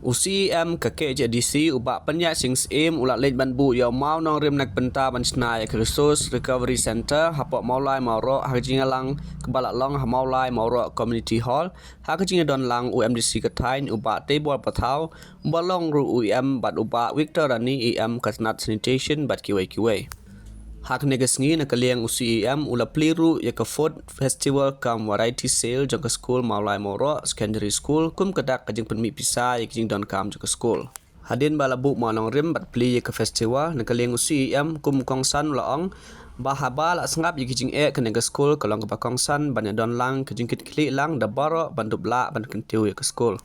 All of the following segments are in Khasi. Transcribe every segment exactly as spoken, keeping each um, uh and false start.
U C E M ka K H A D C, u Bah Pynïaid Sing Syiem, u la leit ban buh ïa u mawnongrim na ka bynta ban shna ïa ka Resource Recovery Centre hapoh Mawlai Mawroh, ha ka jingïalang kaba la long ha Mawlai Mawroh Community Hall, ha ka jingïadon lang u M D C ka thaiñ, u Bah Teibor Pathaw, u ba long ruh u E M, bad u Bah Victor Rani, E M ka tnat sanitation bad kiwei kiwei. Ha kane ka sngi, na ka liang u C E M u la plie ruh ïa ka Food Festival cum Variety Sale jong ka skul Mawlai Mawroh Secondary School, kum ka dak ka jingpynmih pisa ïa ka jingdonkam jong ka skul. Hadien ba la buh mawnongrim bad plie ïa ka festival, na ka liang u C E M kum u kongsan u la ong ba haba la sngap ïa ka jingeh kane ka skul, ka long kaba kongsan ban ïadon lang ka jingkitkhlieh lang da baroh ban dup lah ban kyntiew ïa ka skul.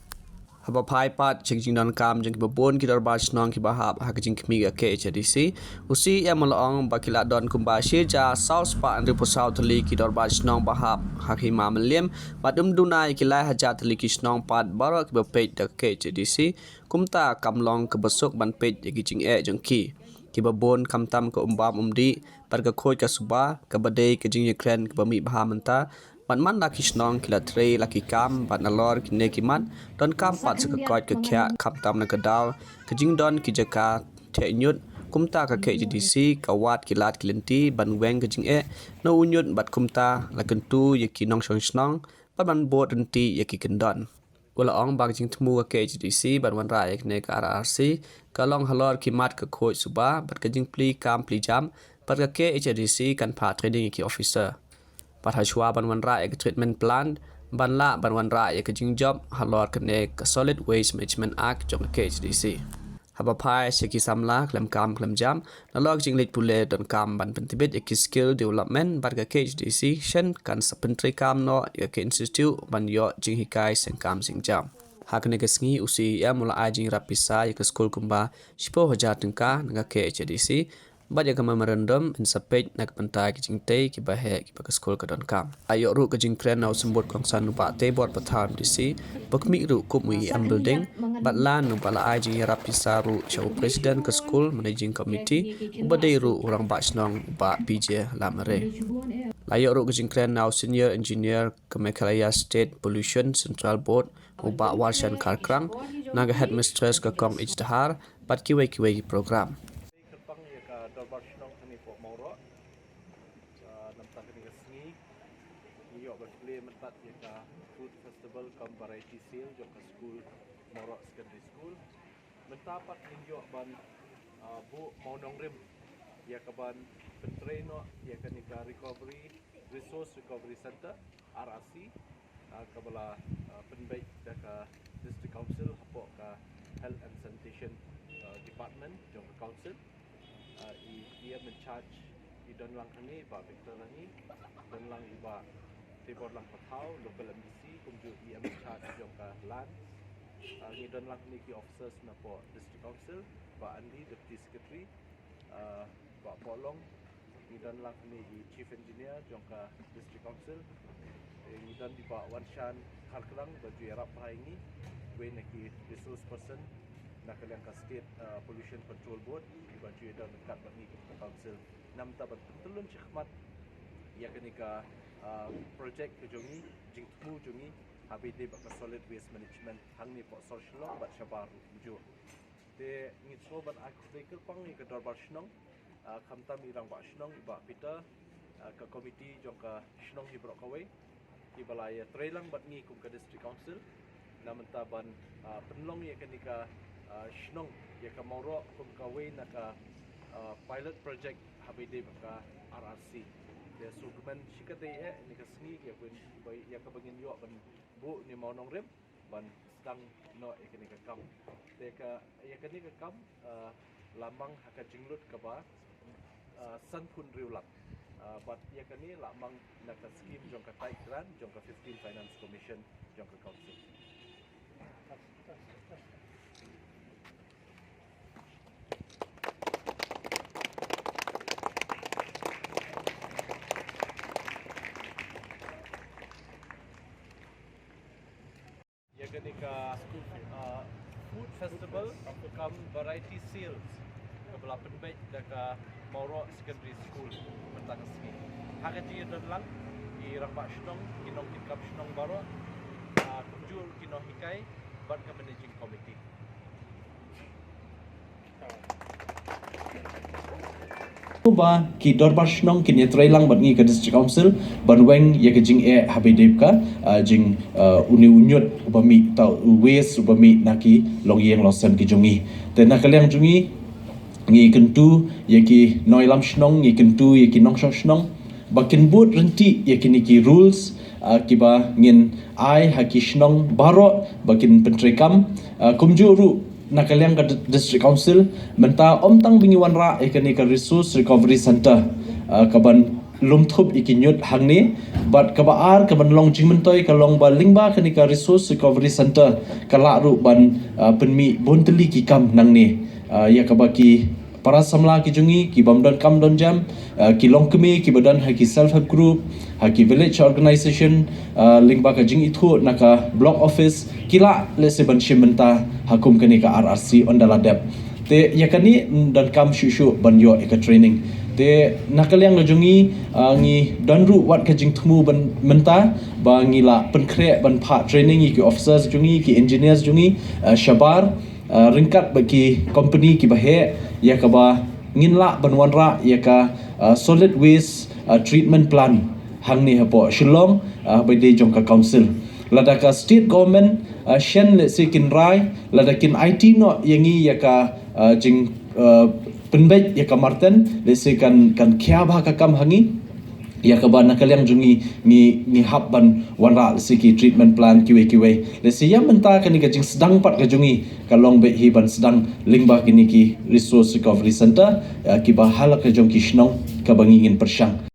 Haba phai pat sha ka jingdonkam jong kiba bun ki dorbar shnong kiba hap ha ka jingkhmih ka K H A D C, u C E M u la ong ba ki la don kumba shi hajar saw spah hynriewphew saw tylli ki dorbar shnong ba hap ha ka hima mylliem, bad ym duna ïa ki lai hajar tylli ki shnong pat baroh kiba peit da ka K H A D C, kumta kam long kaba suk ban peit ïa ki jingeh jong ki. Kiba bun khamtam ka um bam um dih, bad ka khuid ka suba, kaba dei ka jingïakren kaba mih bha mynta, bad man la ki shnong ki la trei la ki kam, bad nalor kine ki mat, donkam pat sa ka koit ka khiah, khamtam na ka daw ka jingdon ki jaka theh ñiut, kumta ka K H A D C ka wad ki lad ki lynti ban weng ka jingeh na u ñiut, bad kumta la kyntu ïa ki nongshong shnong bad ban bud ryntih ïa ki kyndon. U la ong ba ka jingthmu ka K H A D C ban wanrah ïa kane ka R R C ka long halor ki mat ka khuid suba bad ka jingplie kam plie jam, bad ka K H A D C kan phah training ïa ki officer. Bad hashwa ban wanrah ïa ka treatment plant, ban lah ban wanrah ïa ka jingjop halor kane ka Solid Waste Management Act jong ka K H A D C. Haba phai sha ki samla khlem kam khlem jam, nalor ka jingleit pule donkam ban pyntbit ïa ki skill development, bad ka K H A D C shen kan sa pyntreikam noh ïa ka institute ban ïoh jinghikai seng kam seng jam. Ha kane ka sngi u C E M u la ai jingïarap pisa ïa ka skul kumba shiphew hajar tyngka na ka K H A D C, bad ïa ka memorandum ban sa peit na ka bynta ki jingtei kiba heh kiba ka skul ka donkam. La ïoh ruh ka jingkren na u symbud kongsan u Bah Teibor Pathaw M D C, ba khmih ruh kum u E M building, bad la ong ba la ai jingïarap pisa ruh sha u president ka skul, managing committee, uba dei ruh u rangbah shnong u Bah P J Lamare. La ïoh ruh ka jingkren na u senior engineer ka Meghalaya State Pollution Central Board, u Bah Warshan Kharkrang, na ka headmistress ka Kong H Dhar, bad kiwei kiwei ki program. Kyrpang ïa ka dorbar shnong hangne hapoh Mawroh. Ah, namar kane ka sngi ngi ïoh ban plie mynta ïa ka Food Festival cum Variety Sale jong ka skul Mawroh Secondary School. Mynta pat ngin ïoh ban, ah, buh mawnongrim ïa ka ban pyntrei noh ïa kane ka Recovery, Resource Recovery Centre, R R C, ah, kaba la, ah, pynbeit da ka District Council hapoh ka Health and Sanitation, ah, Department jong ka Council. Ah, i, i E M in charge i don lang hangne, Bah Victor Rani, don lang i Bah Teibor lang Pathaw, local M D C, kumjuh i E M in charge jong ka Land. Ah, ngi don lang hangne ki officers napoh District Council, Bah Andy, Deputy Secretary, ah, Bah Pohlong, ngi don lang hangne i Chief Engineer jong ka District Council. Eh, ngi don i Bah Warshan Kharkrang ba ju ïarap bha ïa ngi, wei na ki resource person na ka liang ka State, ah, Pollution Control Board, ba ju ïadon ryngkat bad ngi kum ka council. Namar ban pyntyllun shakhmat ïa kane ka, ah, project ka jong ngi, jingthmu jong ngi, haba ïadei bad ka solid waste management hangne hapoh sor Shillong bad shabar ruh kumjuh. Te ngi sngewbha ban ai khublei kyrpang ïa ka dorbar shnong, ah, khamtam i rangbah shnong i Bah Peter, ah, ka komiti jong ka shnong hi baroh kawei, kiba la ïatrei lang bad ngi kum ka District Council, na mynta ban, ah, pynlong ïa kane ka, ah, shnong ïa ka Mawroh kum kawei na ka, ah, pilot project haba ïadei bad ka R R C. Te sngewkmen shikatdei eh ïa kane ka sngi ïa kaba, ïa kaba ngin ïoh ban buh ne mawnongrim ban sdang noh ïa kane ka kam. Te ka, ïa kane ka kam, ah, la mang ha ka jinglut kaba, ah, sanphew hynriew lak. Ah, bad ïa kane la mang na ka scheme jong ka tied grant jong ka fifteen Finance Commission jong ka council. Ïa kane ka, ah, food festival cum variety sales kaba la pynbeit da ka Mawroh Secondary School mynta ka sngi. Ha ka jingïadon lang i rangbah shnong, ki nongkitkam shnong baroh, ah, kumjuh ki nonghikai bad ka managing committee. ba ki dorbar shnong kin ïatreilang bad ngi ka District Council ban weng ïa ka jingeh haba dei ka, ah, jing, ah, une u ñiut uba mih, tau u waste uba mih na ki longïing longsem ki jong ngi. Te na ka liang jong ngi, ngi kyntu ïa ki nongïalam shnong, ngi kyntu ïa ki nongshong shnong ba kin bud ryntih ïa kine ki rules, ah, kiba ngin ai ha ki shnong baroh ba kin pyntreikam, ah, kumjuh ruh na ka liang ka di-, District Council. Mynta ym tang ba ngi wanrah ïa kane ka Resource Recovery Centre, ah, kaban lum thup ïa ki ñiut hangne, bad kaba ar kaban long jingmyntoi ka long ba lyngba kane ka Resource Recovery Centre ka lah ruh ban, ah, pynmih bun tylli ki kam nangne, ah, ïa kaba ki para samla ki jong ngi, ki bym don kam don jam, ah, ki longkmie kiba don ha ki self help group, ha ki village organization, ah, lyngba ka jingithuh na ka block office, ki lah lehse ban shim bynta ha kum kane ka R R C ynda la dep. Te ïa kane donkam shuh shuh ban ïoh ïa ka training. Te na ka liang ka jong ngi, ah, ngi don ruh wat ka jingthmu ban mynta ba ngi la pynkhreh ban phah training ïa ki officers jong ngi, ki engineers jong ngi, ah, shabar, ah, ryngkat bad ki company kiba heh, ïa kaba ngin lah ban wanrah ïa ka, ah, solid waste, ah, treatment plant hangne hapoh Shillong, ah, ba dei jong ka council. Lada ka state government, ah, shen lehse kin rai, lada kin aiti noh ïa ngi ïa ka, ah, jing, ah, pynbeit ïa ka marten, lehse kan, kan khia bha ka kam ha ngi. Ïa kaba na ka liang jong ngi, ngi, ngi hap ban wanrah lehse ki treatment plant kiwei kiwei. Lehse ïa mynta kane ka jingsdang pat ka jong ngi ka long beit hi ban sdang lyngba kine ki Resource Recovery Centre, ah, kiba ha la ka jong ki shnong kaba ngi ngin pyrshang.